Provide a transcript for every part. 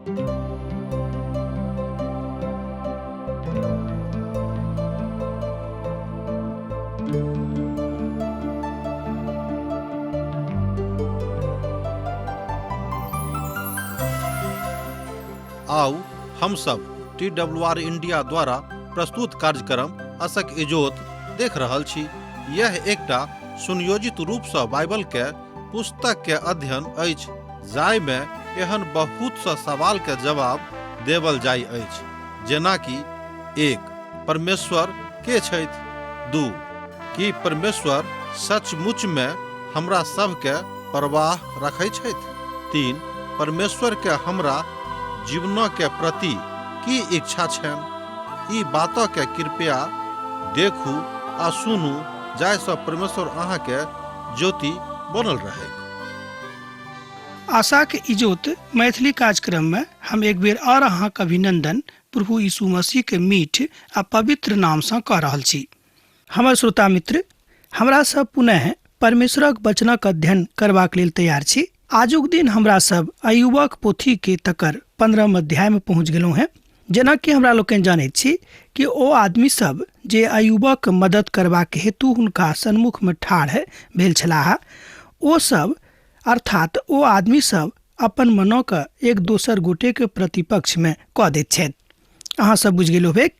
आउ हम सब टी डब्ल्यू आर इंडिया द्वारा प्रस्तुत कार्यक्रम असक इजोत देख रहल छी। यह एकटा सुनियोजित रूप सँ बाइबल के पुस्तक के अध्ययन अछि जाहि में एहन बहुत सँ सवाल के जवाब देवल जाय अछि, जेना कि 1 परमेश्वर के छथि, 2 की परमेश्वर सचमुच में हमरा सब के परवाह रखै छथि, 3 परमेश्वर के हमरा जीवन के प्रति की इच्छा छनि। ई बात के कृपया देखू आ सुनू जाहि सँ परमेश्वर अहाँ के ज्योति बनल रहै। आशाक इजोत मैथिली कार्यक्रम में हम एक बेर और अहाँक अभिनंदन प्रभु यीशु मसीह के मीठ आ पवित्र नाम सँ कऽ रहल छी। हमर श्रोता मित्र, हमरा सब पुनः परमेश्वरक वचनक अध्ययन करबाक लेल तैयार छी। आजुक दिन हमरा सब अयुबक पोथी के तकर 15 अध्याय में पहुँच गेलहुँ हैं। जेना कि हमरा लोकनि जानैत छी कि ओ आदमी सब जे अयुबक मदद करबाक हेतु हुनका सन्मुख में ठाढ़ भेल छलाह, ओ सब अर्थात ओ आदमी सब अपन मनोक एक दोसर गोटे के प्रतिपक्ष में कऽ दैत छथि। अहाँ सब बुझि गेल होबेक,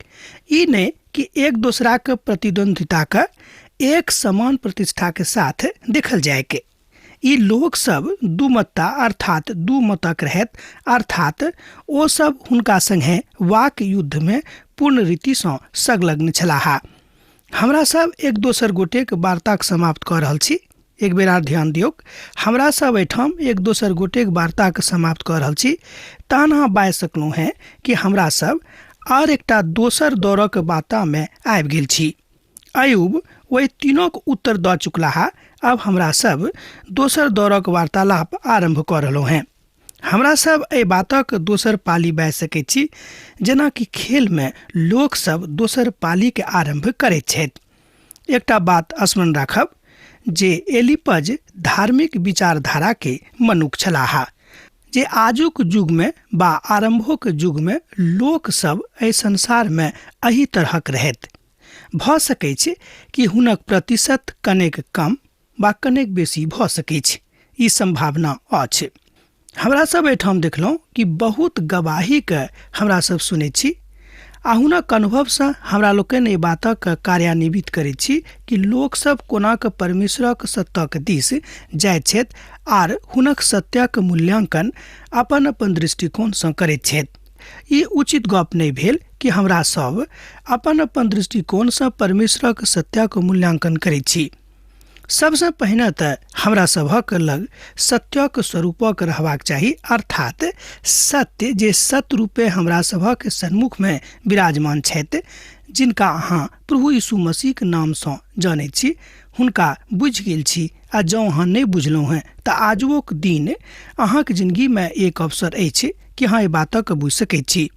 ई नहि कि एक दोसराक प्रतिद्वंद्विताक एक समान प्रतिष्ठा के साथ देखल जाय के। ई लोक सब दू मत्ता अर्थात दू मतक रहत, अर्थात ओ सब हुनका संगे वाक युद्ध में पूर्ण रीति सँ संलग्न छलाह। हमरा सब एक दोसर गोटेक वार्ताक समाप्त कऽ रहल छी। एक बेर आर ध्यान दियौक, हमरा सब एहिठाम एक दोसर गोटेक वार्ताक समाप्त कऽ रहल छी। तहन अहाँ बाजि सकलहुँ हेँ कि हमरा सब आर एकटा दोसर दौरक वार्तामे आबि गेल छी। अयुब ओहि तीनोक उत्तर दऽ चुकलाह। अब हमरा सब दोसर दौरक वार्तालाप आरम्भ कऽ रहलहुँ हेँ। हमरा सब एहि बातक दोसर पाली बाजि सकैत छी, जेना कि खेलमे लोक सब दोसर पालीके आरम्भ करैत छथि। एकटा बात स्मरण राखब जे एलिपज धार्मिक विचारधाराके मनुख छलाह, जे आजुक युगमे बा आरम्भोक युगमे लोक सब एहि संसारमे एहि तरहक रहैत। भऽ सकैछ कि हुनक प्रतिशत कनेक कम बा कनेक बेसी भऽ सकैछ, ई सम्भावना अछि। हमरा सब एहिठाम देखलहुँ कि बहुत गवाहीके हमरा सब सुनैत छी आ हुनक अनुभवसँ हमरा लोकनि एहि बातक कार्यान्वित करैत छी कि लोकसब कोना कऽ परमेश्वरक सत्यक दिस जाइत छथि आर हुनक सत्यक मूल्यांकन अपन अपन दृष्टिकोणसँ करैत छथि। ई उचित गप नहि भेल कि हमरा सब अपन अपन दृष्टिकोणसँ परमेश्वरक सत्यक मूल्यांकन करैत छी। सबसँ पहिने तऽ हमरा सभक लग सत्यक स्वरूपक रहबाक चाही, अर्थात सत्य जे सत्य रूपे हमरा सभक सन्मुखमे विराजमान छथि, जिनका अहाँ प्रभु यीशु मसीहक नामसँ जनैत छी, हुनका बुझि गेल छी। आ जँ अहाँ नहि बुझलहुँ हेँ तऽ आजुओक दिन अहाँक जिंदगीमे एक अवसर अछि कि अहाँ एहि बातक बुझि सकैत छी।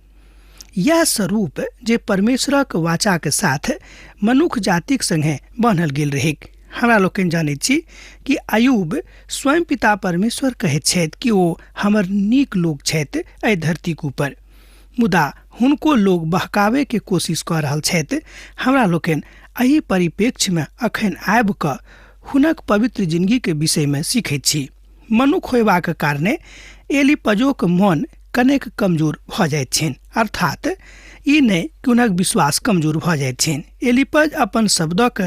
यह स्वरूप जे परमेश्वरक वाचाक साथ मनुख जातिक संगे बान्हल गेल रहैक। हमरा लोकनि जानैत छी कि अयूब स्वयं पिता परमेश्वर कहैत छथि कि ओ हमर नीक लोक छथि एहि धरतीक ऊपर, मुदा हुनको लोग बहकावे के कोशिश कऽ रहल छथि। हमरा लोकनि एहि परिप्रेक्ष्यमे अखन आबि कऽ हुनक पवित्र जिंदगी के विषयमे सीखैत छी। मनुख होयबाक कारणे एलिपजोक मन कनेक कमजोर भऽ जाइत छनि, अर्थात ई नहि कि हुनक विश्वास कमजोर भऽ जाइत छनि। एलिपज अपन शब्दक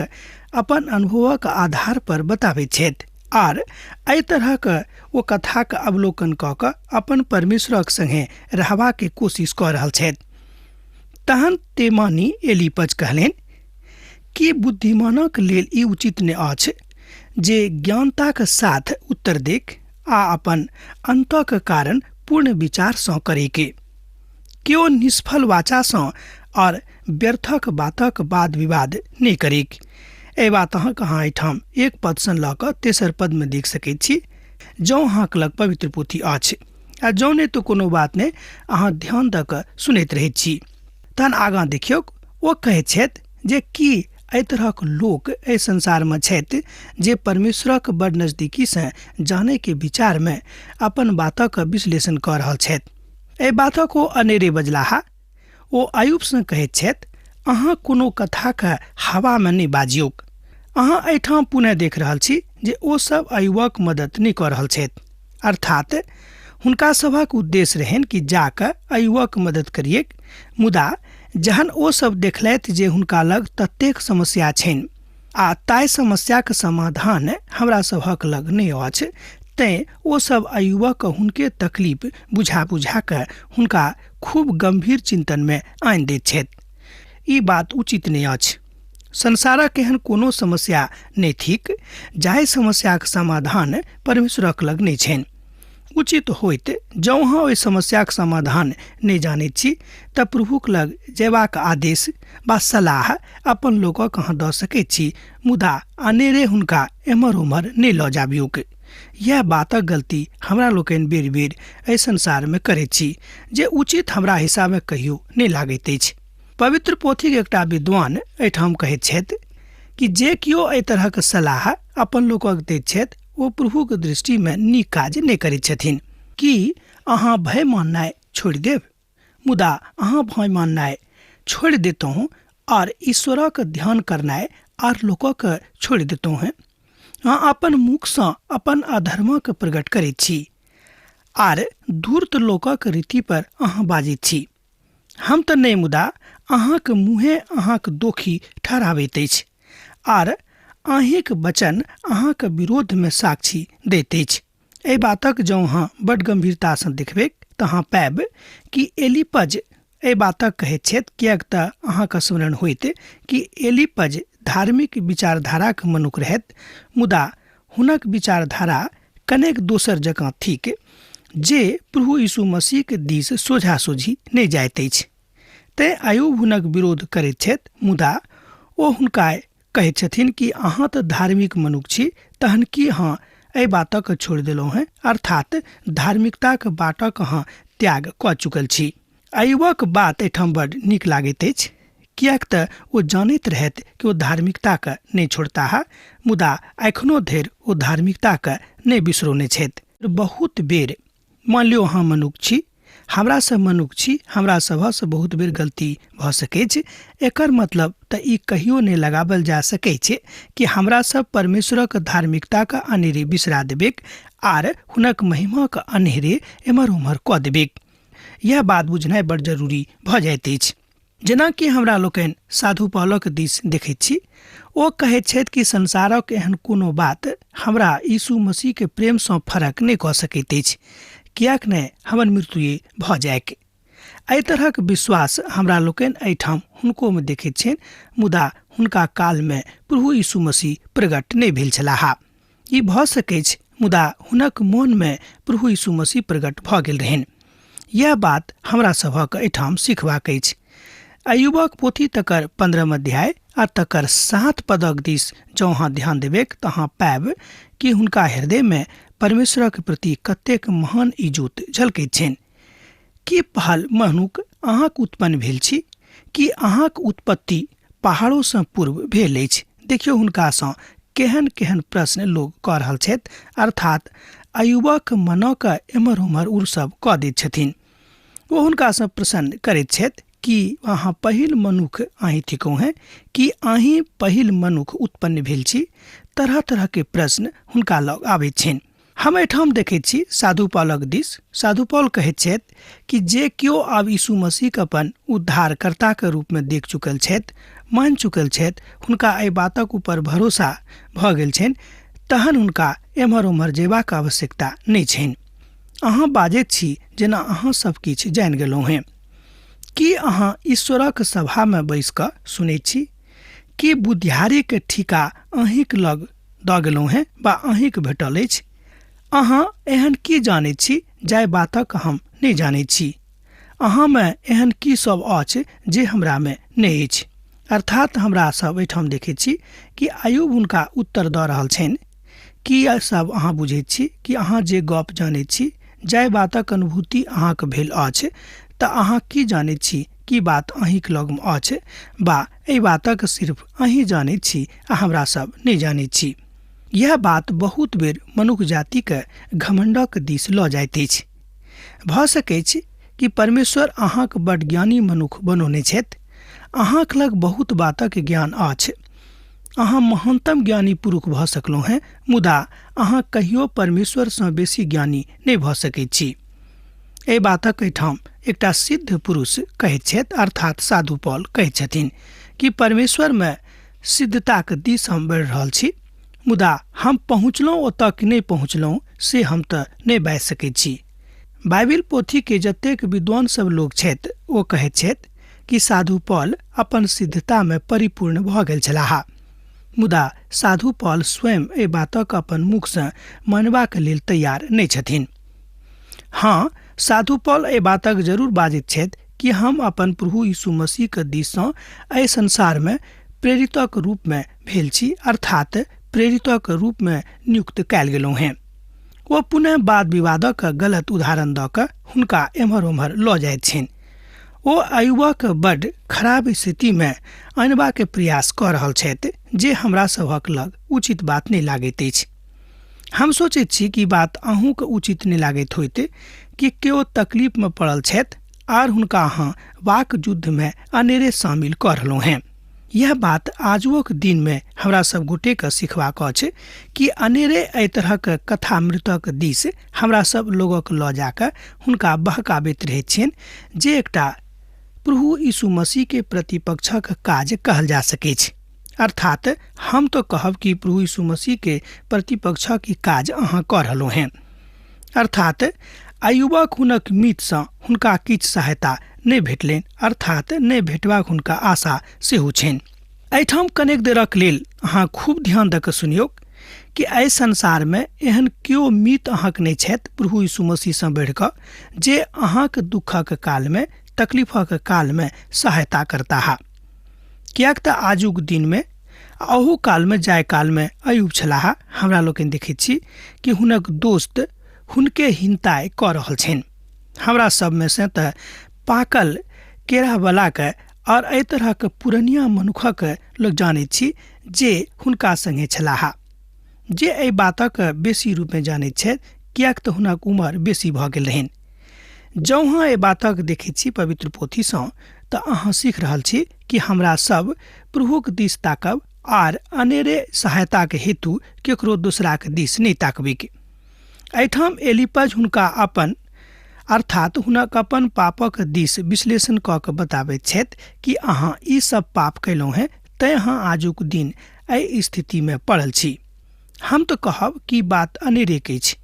अपन अनुभवक आधार पर बताबैत छथि आर एहि तरहक ओ कथाक अवलोकन कऽ कऽ अपन परमेश्वरक संगे रहबाक कोशिश कऽ रहल छथि। तहन तेमानी एलिपज कहलनि कि बुद्धिमानक लेल ई उचित नहि अछि जे ज्ञानताक साथ उत्तर देक आ अपन अन्तक कारण पूर्ण विचारसँ करैके। केओ निष्फल वाचासँ और व्यर्थक बातक वाद विवाद नहि करेक। एहि बात अहाँक अहाँ एहिठाम एक पदसँ लऽ कऽ तेसर पदमे देख सकैत छी, जँ अहाँक लग पवित्र पोथी अछि, आ जँ नहि तऽ कोनो बात नहि, अहाँ ध्यान दऽ कऽ सुनैत रहैत छी। तहन आगाँ देखियौक, ओ कहैत छथि जे की एहि तरहक लोक एहि संसारमे छथि जे परमेश्वरक बड़ नजदीकीसँ जानैके विचारमे अपन बातक विश्लेषण कऽ रहल छथि। एहि बातक ओ अनेरे बजलाह। ओ अयुबसँ कहैत छथि, अहाँ कोनो कथाके हवामे नहि बाजियौक। अहाँ एहिठाम पुनः देख रहल छी जे ओ सब अयुबक मदद नहि कऽ रहल छथि। अर्थात हुनका सभक उद्देश्य रहनि कि जाकऽ अयुबक मदद करियैक, मुदा जहन ओ सब देखलथि जे हुनका लग ततेक समस्या छनि आ ताहि समस्याक समाधान हमरा सभक लग नहि अछि, तेँ ओ सब अयुबक हुनके तकलीफ बुझा बुझा कऽ हुनका खूब गंभीर चिंतनमे आनि दैत छथि। ई बात उचित नहि अछि। संसारक एहन कोनो समस्या नहि थिक जाहि समस्याक समाधान परमेश्वरक लग नहि छनि। उचित होइत जँ अहाँ ओहि समस्याक समाधान नहि जानैत छी तऽ प्रभुक लग जयबाक आदेश वा सलाह अपन लोकक अहाँ दऽ सकैत छी, मुदा अनेरे हुनका एम्हर ओम्हर नहि लऽ जाबियौक। इएह बातक गलती हमरा लोकनि बेर-बेर एहि संसारमे करैत छी जे उचित हमरा हिसाबे कहियो नहि लागैत अछि। पवित्र पोथीक एकटा विद्वान एहिठाम कहैत छथि कि जे केओ एहि तरहक सलाह अपन लोकक दैत छथि ओ प्रभुक दृष्टिमे नीक काज नहि करैत छथिन। की अहाँ भय माननाइ छोड़ि देब? मुदा अहाँ भय माननाइ छोड़ि दितहुँ आर ईश्वरक ध्यान करनाइ आर लोकक छोड़ि दितहुँ हैं। अहाँ अपन मुखसँ अपन अधर्मक प्रकट करैत छी आर धूर्त लोकक रीति पर अहाँ बाजैत छी। हम तऽ नहि, मुदा अहाँक मुँहे अहाँक दोखी ठहराबैत अछि आर अहीँक वचन अहाँक विरोधमे साक्षी दैत अछि। एहि बातक जँ अहाँ बड्ड गम्भीरतासँ देखबैक तऽ अहाँ पायब कि एलीपज एहि बातक कहैत छथि, किएक तऽ अहाँक स्मरण होइत कि एलीपज धार्मिक विचारधाराक मनुख रहथि, मुदा हुनक विचारधारा कनेक दोसर जकाँ थिक जे प्रभु यीशु मसीहक दिस सोझा-सोझी नहि जाइत अछि। तेँ अयूब हुनक विरोध करैत छथि, मुदा ओ हुनका कहैत छथिन कि अहाँ तऽ धार्मिक मनुख छी, तहन की अहाँ एहि बातक छोड़ि देलहुँ हेँ, अर्थात धार्मिकताक बाटक अहाँ त्याग कऽ चुकल छी। अयुबक बात एहिठाम बड्ड नीक लागैत अछि, किएक तऽ ओ जानैत रहथि कि ओ धार्मिकताके नहि छोड़ताह, मुदा एखनो धरि ओ धार्मिकताके नहि बिसरौने छथि। बहुत बेर मान लियौ अहाँ मनुख छी, हमरा सब मनुख छी, हमरा सभसँ बहुत बेर गलती भऽ सकैछ। एकर मतलब तऽ ई कहियो नहि लगाबल जा सकैछ कि हमरा सब परमेश्वरक धार्मिकताके अनेरे बिसरा देबैक आर हुनक महिमाके अनेरे एम्हर ओम्हर कऽ देबैक। यह बात बुझनाइ बड़ जरूरी भऽ जाइत अछि। जेनाकि हमरा लोकनि साधु पौलक दिस देखैत छी, ओ कहैत छथि कि संसारक एहन कोनो बात हमरा यीशु मसीहके प्रेमसँ फरक नहि कऽ सकैत अछि, किएक ने हमर मृत्युए भऽ जाइक। एहि तरहक विश्वास हमरा लोकनि एहिठाम हुनकोमे देखैत छियनि, मुदा हुनका कालमे प्रभु यीशु मसीह प्रकट नहि भेल छलाह। ई भऽ सकैछ, मुदा हुनक मोनमे प्रभु यीशु मसीह प्रकट भऽ गेल रहनि। यैह बात हमरा सभक एहिठाम सिखबाक अछि। अयुबक पोथी तकर 15 अध्याय आ तकर 7 पदक दिस जँ अहाँ ध्यान देबैक तऽ अहाँ पायब कि हुनका हृदयमे परमेश्वरक प्रति कतेक महान इजोत झलकैत छनि। की पहल मनुख अहाँक उत्पन्न भेल छी? की अहाँक उत्पत्ति पहाड़ोसँ पूर्व भेल अछि? देखियौ हुनकासँ केहन केहन प्रश्न लोग कऽ रहल छथि, अर्थात अयुबक मनक एम्हर ओम्हर उरसब कऽ दैत छथिन। ओ हुनकासँ प्रश्न करैत छथि, की अहाँ पहिल मनुख अहीं थिकहुँ हेँ? की अहीं पहिल मनुख उत्पन्न भेल छी? तरह तरहके प्रश्न हुनका लग आबैत छनि। हम एहिठाम देखैत छी साधु पौलक दिस। साधु पौल कहैत छथि कि जे केओ आब यीशु मसीहके अपन उद्धारकर्ताके रूपमे देख चुकल छथि, मानि चुकल छथि, हुनका एहि बातक ऊपर भरोसा भऽ गेल छनि, तहन हुनका एम्हर ओम्हर जेबाक आवश्यकता नहि छनि। अहाँ बाजैत छी जेना अहाँ सब किछु जानि गेलहुँ हेँ। की अहाँ ईश्वरक सभामे बैस कऽ सुनैत छी? की बुद्धियारीके ठीका अहीँक लग दऽ गेलहुँ हेँ वा अहीँके भेटल अछि? अहाँ एहन की जानैत छी जाहि बातक हम नहि जानैत छी? अहाँमे एहन की सब अछि जे हमरामे नहि अछि? अर्थात हमरा सब एहिठाम देखैत छी कि अयुब हुनका उत्तर दऽ रहल छनि। की सब अहाँ बुझैत छी कि अहाँ जे गप जानैत छी, जाहि बातक अनुभूति अहाँके भेल अछि, तऽ अहाँ की जानैत छी की बात अहीँक लगमे अछि वा एहि बातक सिर्फ अहीँ जानैत छी आ हमरा सब नहि जानैत छी? यैह बात बहुत बेर मनुख जातिके घमण्डक दिस लऽ जाइत अछि। भऽ सकैछ कि परमेश्वर अहाँक बड ज्ञानी मनुख बनौने छथि। अहाँक लग बहुत बातक ज्ञान अछि। अहाँ महानतम ज्ञानी पुरुष भऽ सकलहुँ हेँ, मुदा अहाँ कहियो परमेश्वरसँ बेसी ज्ञानी नहि भऽ सकैत छी। एहि बातक एहिठाम एकटा सिद्ध पुरुष कहैत छथि, अर्थात साधु पॉल कहैत छथिन कि परमेश्वरमे सिद्धताक दिस हम बढ़ि रहल छी, मुदा हम पहुँचलहुँ ओतऽ कि नहि पहुँचलहुँ से हम तऽ नहि बाजि सकैत छी। बाइबिल पोथीके जतेक विद्वान सब लोक छथि ओ कहैत छथि कि साधु पॉल अपन सिद्धतामे परिपूर्ण भऽ गेल छलाह, मुदा साधु पॉल स्वयं एहि बातक अपन मुखसँ मानबाक लेल तैयार नहि छथिन। हँ, साधु पॉल एहि बातक जरूर बाजैत छथि कि हम अपन प्रभु यीशु मसीहके दिससँ एहि संसारमे प्रेरितक रूपमे भेल छी, अर्थात प्रेरितक रूपमे नियुक्त कयल गेलहुँ हेँ। ओ पुनः वाद विवादक गलत उदाहरण दऽ कऽ हुनका एम्हर ओम्हर लऽ जाइत छनि। ओ अयुबक बड्ड खराब स्थितिमे अनबाक प्रयास कऽ रहल छथि, जे हमरा सभक लग उचित बात नहि लागैत अछि। हम सोचैत छी कि बात अहूँके उचित नहि लागैत होइत कि केओ तकलीफमे पड़ल छथि आर हुनका अहाँ वाक युद्धमे अनेरे शामिल कऽ रहलहुँ हेँ। यह बात आजुओक दिनमे हमरा सब गोटेके सिखबाक अछि कि अनेरे एहि तरहक कथामृतक दिस हमरा सब लोगक लऽ जाकऽ हुनका बहकाबैत रहैत छियनि, जे एकटा प्रभु यीशु मसीहके प्रतिपक्षक काज कहल जा सकैछ। अर्थात हम तो कहब कि प्रभु यीशु मसीहके प्रतिपक्षक ई काज अहाँ कऽ रहलहुँ हेँ। अर्थात अयुबक हुनक मितसँ हुनका किछु सहायता नहि भेटलनि, अर्थात नहि भेटबाक हुनका आशा सेहो छनि। एहिठाम कनेक देरक लेल अहाँ खूब ध्यान दऽ कऽ सुनियौक कि एहि संसारमे एहन केओ मित अहाँक नहि छथि प्रभु यीशु मसीहसँ बढ़ि कऽ, जे अहाँक दुःखक कालमे तकलीफक कालमे सहायता करताह। किएक तऽ आजुक दिनमे अहू कालमे जाय कालमे अयुब छलाह, हमरा लोकनि देखैत छी कि हुनक दोस्त हुनके हिनताइ कऽ रहल छनि। हमरा सबमे से तऽ पाकल केरावलाके आओर एहि तरहक पुरनिया मनुखक लोक जानैत छी जे हुनका सङ्गे छलाह, जे एहि बातक बेसी रूपमे जानैत छथि, किएक तऽ हुनक उमर बेसी भऽ गेल रहनि। जँ अहाँ एहि बातक देखैत छी पवित्र पोथीसँ तऽ अहाँ सीख रहल छी कि हमरा सब प्रभुक दिस ताकब आर अनेरे सहायताक हेतु केकरो दोसराक दिस नहि ताकबैक। एहिठाम एलिपज हुनका अपन अर्थात हुनक अपन पापक दिस विश्लेषण कऽ कऽ बताबैत छथि कि अहाँ ई सब पाप कयलहुँ हेँ, तैँ अहाँ आजुक दिन एहि स्थितिमे पड़ल छी। हम तऽ कहब कि बात अनेरेक अछि,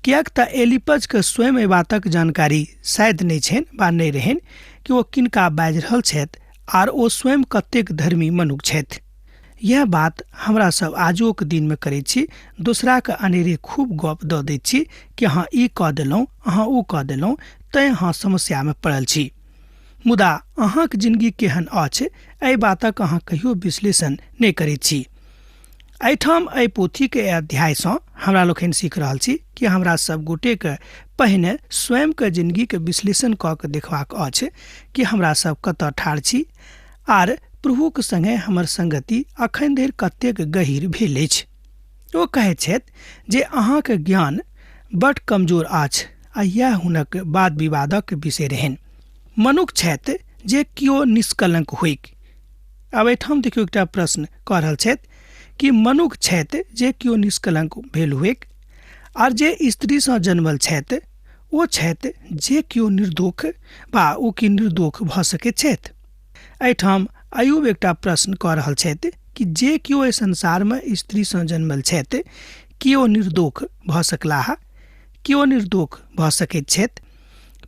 किएक तऽ एलिपजके स्वयं एहि बातक जानकारी शायद नहि छनि वा नहि रहनि कि ओ किनका बाजि रहल छथि आर ओ स्वयं कतेक धर्मी मनुख छथि। यह बात हमरा सब आजुक दिनमे करैत छी, दोसराके अनेरे खूब गप दऽ दैत छी कि अहाँ ई कऽ देलहुँ, अहाँ ओ कऽ देलहुँ, तैँ अहाँ समस्यामे पड़ल छी। मुदा अहाँक जिनगी केहन अछि एहि बातक अहाँ कहियो विश्लेषण नहि करैत छी। एहिठाम एहि पोथीके अध्यायसँ हमरा लोकनि सीख रहल छी कि हमरा सब गोटेके पहिने स्वयंके जिनगीके विश्लेषण कऽ के देखबाक अछि कि हमरा सब कतऽ ठाढ़ छी आर प्रभुक सङ्गे हमर संगति अखन धरि कतेक गहीर भेल अछि। ओ कहैत छथि जे अहाँके ज्ञान बड कमजोर अछि आ इएह हुनक वाद विवादक विषय रहनि। मनुख छथि जे केओ निष्कलंक होइक। आब एहिठाम देखियौ एकटा प्रश्न कऽ रहल छथि कि मनुख छथि जे केओ निष्कलंक भेल होइक आर जे स्त्रीसँ जन्मल छथि ओ छथि जे केओ निर्दोष वा ओ कि निर्दोष भऽ सकैत छथि। एहिठाम अयुब एकटा प्रश्न कऽ रहल छथि कि जे केओ एहि संसारमे स्त्रीसँ जन्मल छथि कि ओ निर्दोष भऽ सकलाह, कि ओ निर्दोष भऽ सकैत छथि।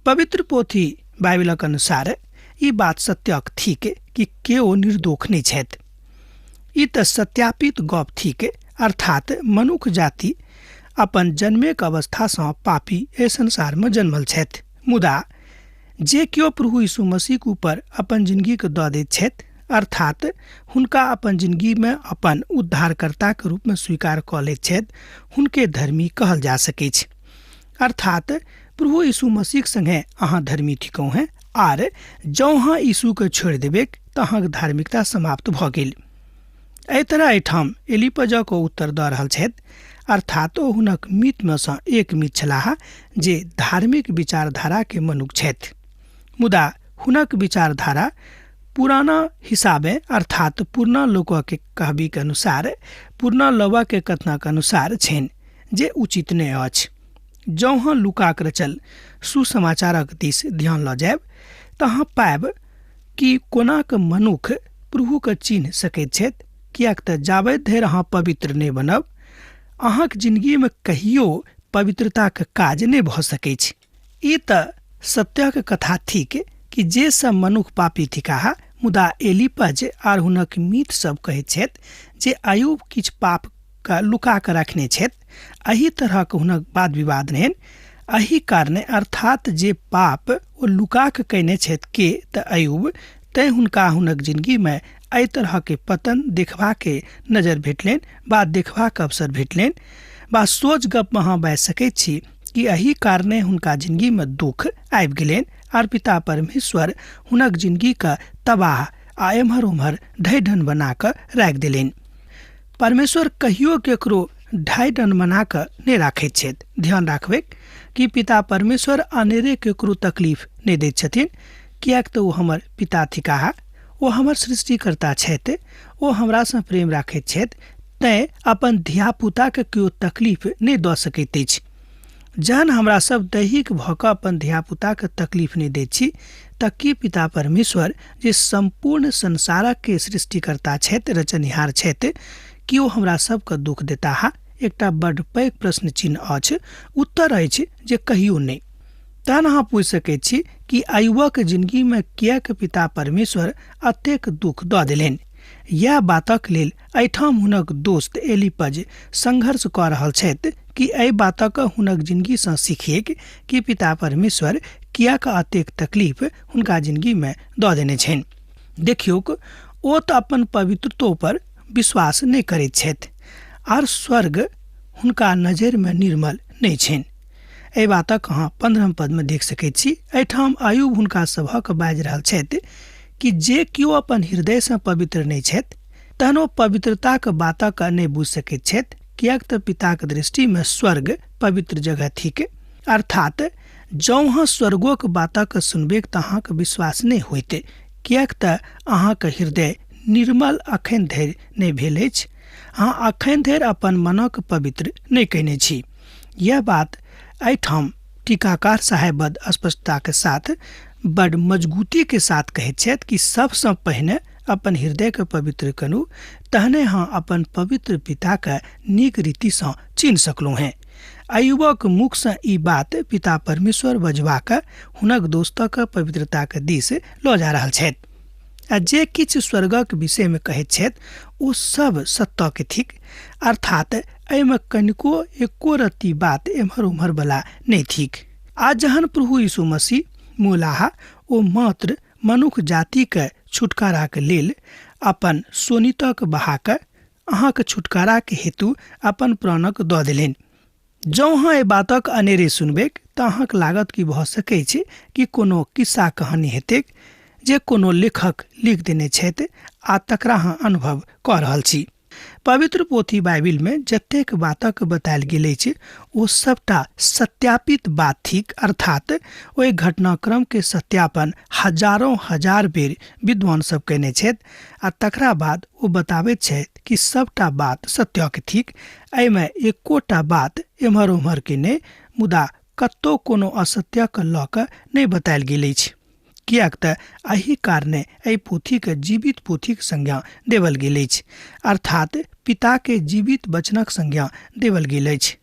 पवित्र पोथी बाइबिलक अनुसार ई बात सत्यक थिक कि केओ निर्दोष नहि छथि। ई तऽ सत्यापित गप थिक, अर्थात मनुख जाति अपन जन्मेक अवस्थासँ पापी एहि संसारमे जन्मल छथि, मुदा जे केओ प्रभु यीशु मसीहक ऊपर अपन जिनगीके दऽ दैत छथि, अर्थात हुनका अपन जिनगीमे अपन उद्धारकर्ताके रूपमे स्वीकार कऽ लैत छथि, हुनके धर्मी कहल जा सकैछ। अर्थात प्रभु यीशु मसीहक सङ्गे अहाँ धर्मी थिकहुँ हेँ आर जँ अहाँ यीशुके छोड़ि देबैक तऽ अहाँके धार्मिकता समाप्त भऽ गेल। एहि तरह एहिठाम एलिपजक ओ उत्तर दऽ रहल छथि अर्थात ओ हुनक मितमे सँ एक मित छलाह जे धार्मिक विचारधाराके मनुख छथि। मुदा हुनक विचारधारा पुराना हिसाबे अर्थात पुरना लोकके कहबीके अनुसार, पुरना लवाके कथनक अनुसार छनि, जे उचित नहि अछि। जँ अहाँ लूकाक रचल सुसमाचारक दिस ध्यान लऽ जायब तऽ अहाँ पायब कि कोनाक मनुख प्रभुके चिन्ह सकैत छथि, किएक तऽ जाबत धरि अहाँ पवित्र नहि बनब अहाँक जिंदगीमे कहियो पवित्रताके काज नहि भऽ सकैछ। ई तऽ सत्यक कथा थिक कि जे सब मनुख पापी थिकाह, मुदा एलीपज आर हुनक मित सब कहैत छथि जे अयूब किछु पाप के लुका कऽ रखने छथि। एहि तरहक हुनक वाद विवाद रहनि। एहि कारणे अर्थात जे पाप ओ लुका कऽ कयने छथि के तऽ अयूब, तैँ हुनका हुनक जिंदगीमे एहि तरहके पतन देखबाके नजर भेटलनि वा देखबाक अवसर भेटलनि वा सोझ गपमे अहाँ बाजि सकैत छी कि एहि कारणे हुनका जिंदगीमे दुख आबि गेलनि आर पिता परमेश्वर हुनक जिंदगीके तबाह आ एम्हर ओम्हर ढै-ढन बना कऽ राखि देलनि। परमेश्वर कहियो केकरो ढाई-डन बना कऽ नहि राखैत छथि। ध्यान राखबैक कि पिता परमेश्वर अनेरे केकरो तकलीफ नहि दैत छथिन, किएक तऽ ओ हमर पिता थिकाह, ओ हमर सृष्टिकर्ता छथि, ओ हमरासँ प्रेम राखैत छथि, तैँ अपन धियापुताके केओ तकलीफ नहि दऽ सकैत अछि। जहन हमरा सब दैहिक भऽ कऽ अपन धियापुताके तकलीफ नहि दैत छी तऽ की पिता परमेश्वर जे सम्पूर्ण संसारके सृष्टिकर्ता छथि, रचनिहार छथि, की ओ हमरा सबके दुख देताह? एकटा बड्ड पैघ प्रश्न चिन्ह अछि। उत्तर अछि जे कहियो नहि। तहन अहाँ पूछि सकैत छी कि अयुबक जिंदगीमे किएक पिता परमेश्वर एतेक दुख दऽ देलनि? इएह बातक लेल एहिठाम हुनक दोस्त एलीपज संघर्ष कऽ रहल छथि कि एहि बातक हुनक जिंदगीसँ सीखिएक कि पिता परमेश्वर किएक एतेक तकलीफ हुनका जिंदगीमे दऽ देने छनि। देखियौक, ओ तऽ अपन पवित्रतो पर विश्वास नहि करैत छथि आर स्वर्ग हुनका नजरिमे निर्मल नहि छनि। एहि बातक अहाँ 15 पदमे देख सकैत छी। एहिठाम अयूब हुनका सभक बाजि रहल छथि कि जे केओ अपन हृदयसँ पवित्र नहि छथि तहन ओ पवित्रताक बातक नहि बुझि सकैत छथि, किएक तऽ पिताक दृष्टिमे स्वर्ग पवित्र जगह थिक। अर्थात जँ अहाँ स्वर्गोक बातक सुनबेक तऽ अहाँके विश्वास नहि होइत, किएक तऽ अहाँके हृदय निर्मल अखन धरि नहि भेल अछि, अहाँ अखन धरि अपन मनक पवित्र नहि कयने छी। यह बात एहिठाम टीकाकार साहेब बड स्पष्टता के साथ, बड मजबूती के साथ कहैत छथि कि सबसँ पहिने अपन हृदय के पवित्र करू, तहने अहाँ अपन पवित्र पिता के नीक रीतिसँ चिन्ह सकलहुँ हेँ। अयुबक मुखसँ ई बात पिता परमेश्वर बजबाक हुनक दोस्तक पवित्रताक दिस लऽ जा रहल छथि। आ जे किछु स्वर्गक विषयमे कहैत छथि ओ सब सत्यके थिक, अर्थात एहिमे कनिको एको रत्ती बात एम्हर ओम्हर बला नहि थिक। आ जहन प्रभु यीशु मसीह मोलाह, ओ मात्र मनुख जातिके छुटकाराक लेल अपन शोणितक बहा कऽ अहाँके छुटकाराके हेतु अपन प्राणक दऽ देलनि। जँ अहाँ एहि बातक अनेरे सुनबैक तऽ अहाँके लागत कि भऽ सकैछ कि कोनो किस्सा कहानी हेतैक जे कोनो लेखक लिख देने छथि आ तकरा अहाँ अनुभव कऽ रहल छी। पवित्र पोथी बाइबिलमे जतेक बातक बतायल गेल अछि ओ सबटा सत्यापित बात थिक, अर्थात ओहि घटनाक्रमके सत्यापन हजारों हजार बेर विद्वान सब कयने छथि आ तकरा बाद ओ बताबैत छथि कि सबटा बात सत्यक थिक, एहिमे एकोटा बात एम्हर ओम्हरके नहि, मुदा कतहु कोनो असत्यक लऽ कऽ नहि बतायल गेल अछि, किएक तऽ एहि कारणे एहि पोथीके जीवित पोथीक संज्ञा देवल गेल अछि, अर्थात पिताके जीवित वचनक संज्ञा देवल गेल अछि।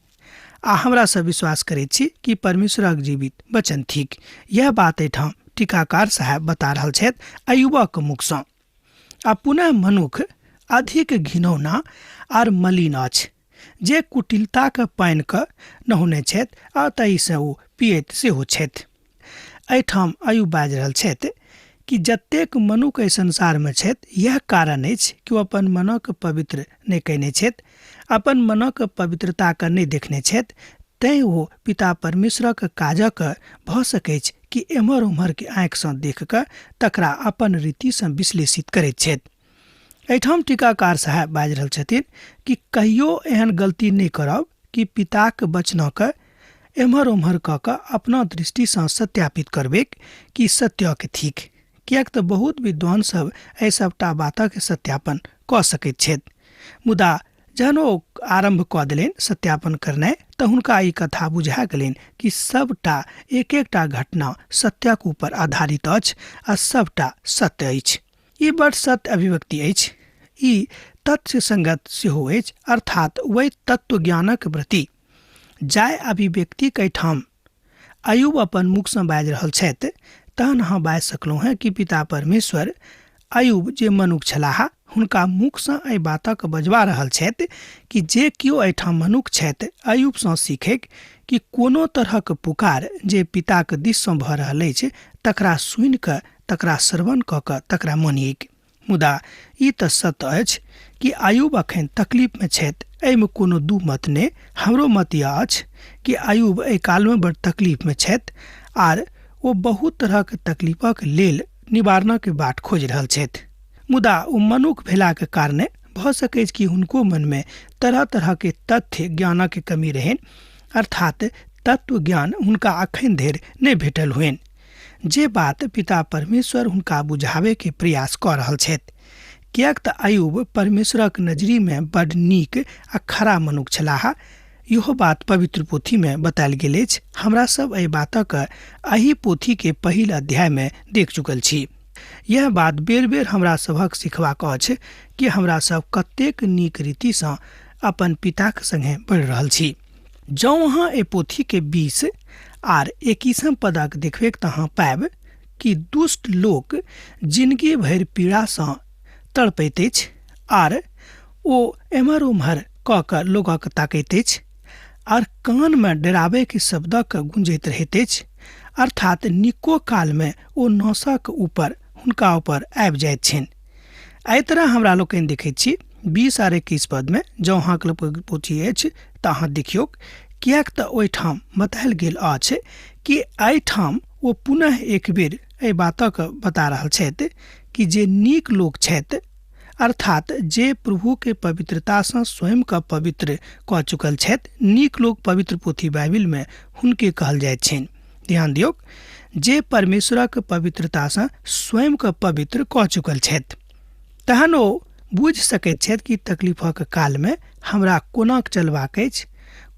आ हमरा सब विश्वास करैत छी कि परमेश्वरक जीवित वचन थिक। यह बात एहिठाम टीकाकार साहेब बता रहल छथि अयुबक मुखसँ। आ पुनः मनुख अधिक घिनौना आर मलिन अछि, जे कुटिलताक पानिके नहौने छथि आ ताहिसँ ओ पियैत सेहो छथि। एहिठाम अयुब बाजि रहल छथि कि जतेक मनुख एहि संसारमे छथि, यह कारण अछि कि ओ अपन मनक पवित्र नहि कयने छथि, अपन मनक पवित्रताके नहि देखने छथि, तैँ ओ पिता परमेश्वरक काजक भऽ सकैछ कि एम्हर ओम्हरके आँखिसँ देख कऽ तकरा अपन रीतिसँ विश्लेषित करैत छथि। एहिठाम टीकाकार साहेब बाजि रहल छथिन कि कहियो एहन गलती नहि करब कि पिताक वचनक एम्हर ओम्हर कऽ कऽ अपना दृष्टिसँ सत्यापित करबैक कि सत्यक थिक, किएक तऽ बहुत विद्वान सब एहि सबटा बातक सत्यापन कऽ सकैत छथि। मुदा जहन ओ आरम्भ कऽ देलनि सत्यापन करनाइ तऽ हुनका ई कथा बुझा गेलनि कि सबटा एक एकटा घटना सत्यक ऊपर आधारित अछि आ सबटा सत्य अछि। ई बड़ सत्य अभिव्यक्ति अछि। ई तथ्य संगत सेहो अछि, अर्थात वै तत्व ज्ञानक प्रति जाय अभिव्यक्तिक एहिठाम अयुब अपन मुखसँ बाजि रहल छथि, तहन अहाँ बाजि सकलहुँ हेँ कि पिता परमेश्वर अयुब जे मनुख छलाह हुनका मुखसँ एहि बातक बजबा रहल छथि कि जे केओ एहिठाम मनुख छथि अयुबसँ सीखैक कि कोनो तरहक पुकार जे पिताक दिससँ भऽ रहल अछि तकरा सुनि कऽ, तकरा श्रवण कऽ कऽ तकरा मानियैक। मुदा ई तऽ सत्य अछि कि अयुब अखन तकलीफमे छथि, एहिमे कोनो दू मत नहि। हमरो मत यह अछि कि अयुब एहि कालमे बड़ तकलीफमे छथि आर ओ बहुत तरहक तकलीफक लेल निवारणक बाट खोजि रहल छथि। मुदा ओ मनुख भेलाक कारणे भऽ सकैछ कि हुनको मनमे तरह तरहके तथ्य ज्ञानक कमी रहनि, अर्थात तत्व ज्ञान हुनका अखन धरि नहि भेटल होइन, जे बात पिता परमेश्वर हुनका बुझाबैके प्रयास कऽ रहल छथि। किएक तऽ अयुब परमेश्वरक नजरिमे बड नीक आ खरा मनुख छलाह, इहो बात पवित्र पोथीमे बतायल गेल अछि। हमरा सब एहि बातक एहि पोथीके पहिल अध्यायमे देख चुकल छी। यह बात बेर बेर हमरा सभक सिखबाक अछि कि हमरा सब कतेक नीक रीतिसँ अपन पिताक संगे बढ़ि रहल छी। जँ अहाँ एहि पोथीके 20 आर 21 पदक देखबैक तऽ अहाँ पायब कि दुष्ट लोक जिनगी भरि पीड़ासँ तड़पैत अछि आर ओ एम्हर ओम्हर कऽ कऽ लोकक ताकैत अछि आर कानमे डराबैके शब्दक गूंजैत रहैत अछि, अर्थात निको कालमे ओ नौसक ऊपर हुनका ऊपर आबि जाइत छनि। एहि तरह हमरा लोकनि देखैत छी 20 आर 21 पदमे, जँ अहाँके लग पोथी अछि तऽ अहाँ देखियौक, किएक तऽ ओहिठाम बतायल गेल अछि कि एहिठाम ओ पुनः एक बेर एहि बातक बता रहल छथि कि जे नीक लोक छथि, अर्थात जे प्रभुके पवित्रतासँ स्वयंके पवित्र कऽ चुकल छथि, नीक लोक पवित्र पोथी बाइबिलमे हुनके कहल जाइत छनि। ध्यान दियौक, जे परमेश्वरक पवित्रतासँ स्वयंके पवित्र कऽ चुकल छथि, तहन ओ बुझि सकैत छथि कि तकलीफक कालमे हमरा कोना चलबाक अछि,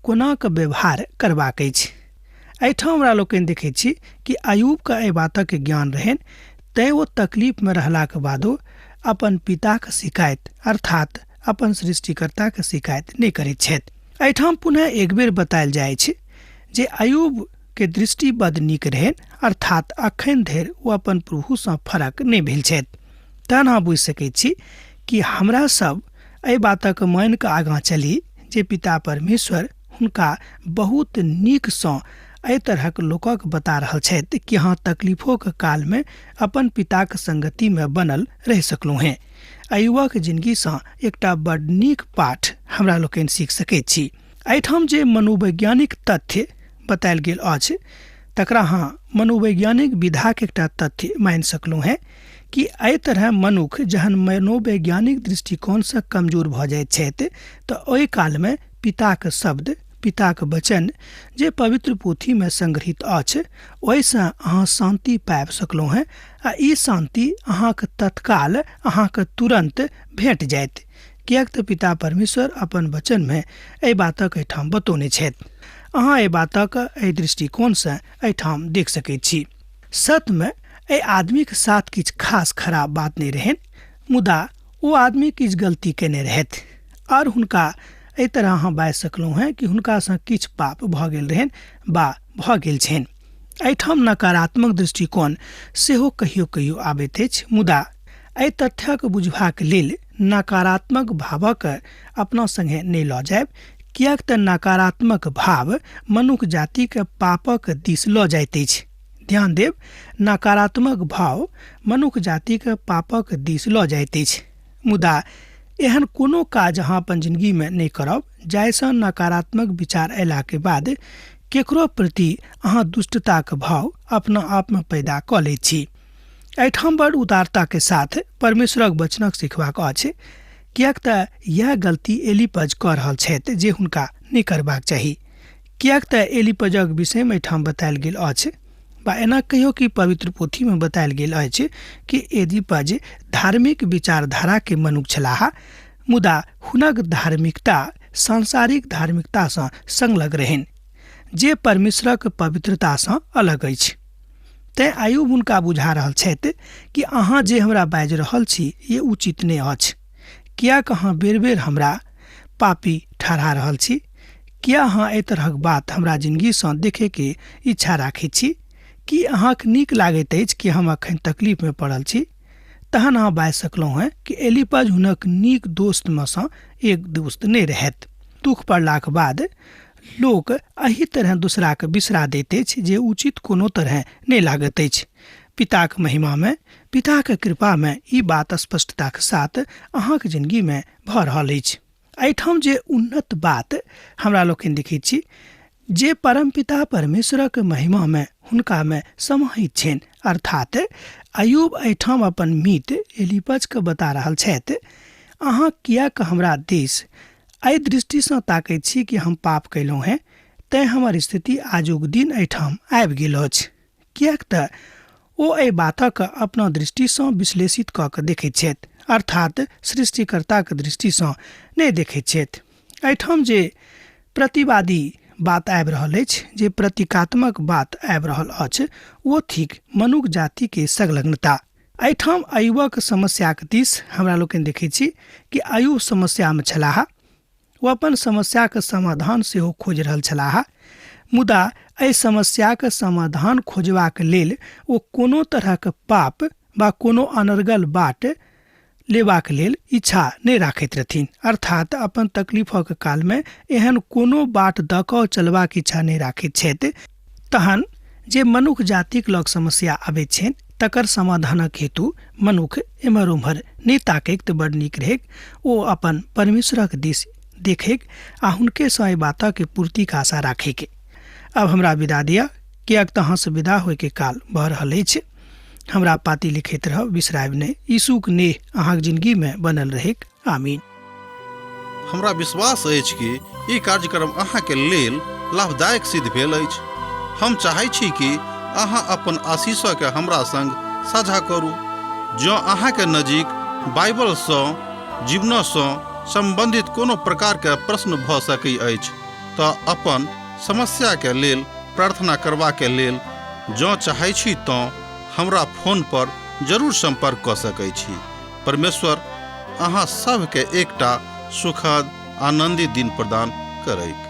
कोना कऽ व्यवहार करबाक अछि। एहिठाम हमरा लोकनि देखैत छी कि अयूबके एहि बातक ज्ञान रहनि, तैँ ओ तकलीफमे रहलाक बादो अपन पिताक शिकायत अर्थात अपन सृष्टिकर्ताक शिकायत नहि करैत छथि। एहिठाम पुनः एक बेर बतायल जाइ छै जे अयूब के दृष्टि बड नीक रहनि, अर्थात अखन धरि ओ अपन प्रभुसँ फरक नहि भेल छथि। तहन अहाँ बुझि सकैत छी कि हमरा सब एहि बातक मानि कऽ आगाँ चली जे पिता परमेश्वर हुनका बहुत नीकसँ एहि तरहक लोकक बता रहल छथि कि अहाँ तकलीफोके कालमे अपन पिताक संगतिमे बनल रहि सकलहुँ हेँ। अयुबक जिनगीसँ एकटा बड नीक पाठ हमरा लोकनि सीख सकैत छी। एहिठाम जे मनोवैज्ञानिक तथ्य बतायल गेल अछि तकरा अहाँ मनोवैज्ञानिक विधाक एकटा तथ्य मानि सकलहुँ हेँ कि एहि तरह मनुख जहन मनोवैज्ञानिक दृष्टिकोणसँ कमजोर भऽ जाइत छथि तऽ ओहि कालमे पिताक शब्द, पिताक वचन जे पवित्र पोथीमे संग्रहित अछि ओहिसँ अहाँ शान्ति पाबि सकलहुँ हेँ आ ई शान्ति अहाँके तत्काल अहाँके तुरन्त भेट जायत, किएक तऽ पिता परमेश्वर अपन वचनमे एहि बातक एहिठाम बतौने छथि। अहाँ एहि बातक एहि दृष्टिकोणसँ एहिठाम देख सकैत छी। सत्यमे एहि आदमीक साथ किछु खास खराब बात नहि रहनि, मुदा ओ आदमी किछु गलती केने रहथि आर हुनका एहि तरह अहाँ बाजि सकलहुँ हेँ कि हुनकासँ किछु पाप भऽ गेल रहनि बा भऽ गेल छनि। एहिठाम नकारात्मक दृष्टिकोण सेहो कहियो कहियो आबैत अछि, मुदा एहि तथ्यक बुझबाक लेल नकारात्मक भावक अपना संगे नहि लऽ जायब, किएक तऽ नकारात्मक भाव मनुख जातिके पापक दिस लऽ जाइत अछि। ध्यान देब, नकारात्मक भाव मनुख जातिके पापक दिस लऽ जाइत अछि। मुदा एहन कोनो काज अहाँ अपन जिनगीमे नहि करब जाहिसँ नकारात्मक विचार अयलाके बाद केकरो प्रति अहाँ दुष्टताक भाव अपना आपमे पैदा कऽ लैत छी। एहिठाम बड़ उदारताके साथ परमेश्वरक वचनक सिखबाक अछि, किएक तऽ इएह गलती एलीपज कऽ रहल छथि जे हुनका नहि करबाक चाही। किएक तऽ एलीपजक विषयमे एहिठाम बतायल गेल अछि बा एना कहियो कि पवित्र पोथीमे बतायल गेल अछि कि एलीपज धार्मिक विचारधाराके मनुख छलाह, मुदा हुनक धार्मिकता सांसारिक धार्मिकतासँ संलग्न रहनि जे परमेश्वरक पवित्रतासँ अलग अछि। तेँ आयुब हुनका बुझा रहल छथि कि अहाँ जे हमरा बाजि रहल छी ये उचित नहि अछि। किएक अहाँ बेर बेर हमरा पापी ठहरा रहल छी? किया अहाँ एहि तरहक बात हमरा जिनगीसँ देखैके इच्छा राखैत छी? की अहाँक नीक लागैत अछि कि हम अखन तकलीफमे पड़ल छी? तहन अहाँ बाजि सकलहुँ हेँ कि एलीपज हुनक नीक दोस्तमे सँ एक दोस्त नहि रहथि। दुख पड़लाक बाद लोक एहि तरहेँ दोसराके बिसरा दैत अछि जे उचित कोनो तरहेँ नहि लागैत अछि। पिताक महिमामे, पिताक कृपामे ई बात स्पष्टताक साथ अहाँक जिनगीमे भऽ रहल अछि। एहिठाम जे उन्नत बात हमरा लोकनि देखैत छी जे परमपिता परमेश्वरक महिमामे हुनकामे समाहित छनि, अर्थात अयूब एहिठाम अपन मित एलीपजके बता रहल छथि, अहाँ किएक हमरा दिस एहि दृष्टिसँ ताकैत छी कि हम पाप कयलहुँ हेँ, तेँ हमर स्थिति आजुक दिन एहिठाम आबि गेल अछि। किएक तऽ ओ एहि बातक अपना दृष्टिसँ विश्लेषित कऽ कऽ देखैत छथि, अर्थात सृष्टिकर्ताक दृष्टिसँ नहि देखैत छथि। एहिठाम जे प्रतिवादी बात आबि रहल अछि, जे प्रतीकात्मक बात आबि रहल अछि, ओ थिक मनुख जातिके संलग्नता। एहिठाम अयुबक समस्याक दिस हमरा लोकनि देखैत छी कि अयुब समस्यामे छलाह, ओ अपन समस्याक समाधान सेहो खोजि रहल छलाह, मुदा एहि समस्याक समाधान खोजबाक लेल ओ कोनो तरहक पाप वा कोनो अनर्गल बाट लेबाक लेल इच्छा नहि राखैत रहथिन, अर्थात अपन तकलीफक कालमे एहन कोनो बाट दऽ कऽ चलबाक इच्छा नहि राखैत छथि। तहन जे मनुख जातिक लग समस्या अबैत छनि तकर समाधानक हेतु मनुख एम्हर ओम्हर नहि ताकैक तऽ बड़ नीक रहैक, ओ अपन परमेश्वरक दिस देखैक आ हुनकेसँ एहि बातक पूर्तिक आशा राखैक। आब हमरा विदा दिअ, किएक तऽ अहाँसँ विदा होइके काल भऽ रहल अछि। हमरा पाती लिखैत रहब, बिसरायब नहि। यीशुक नेह अहाँक जिनगीमे बनल रहैक। आमीन। हमरा विश्वास अछि कि ई कार्यक्रम अहाँके लेल लाभदायक सिद्ध भेल अछि। हम चाहै छी कि अहाँ अपन आशीषके हमरा संग साझा करू। जँ अहाँके नजीक बाइबलसँ जीवनसँ सम्बन्धित कोनो प्रकारके प्रश्न भऽ सकै अछि तऽ अपन समस्याके लेल प्रार्थना करबाके लेल जँ चाहै छी तँ हमरा फोन पर जरूर सम्पर्क कऽ सकै छी। परमेश्वर अहाँ सभके एकटा सुखद आनन्दित दिन प्रदान करैत।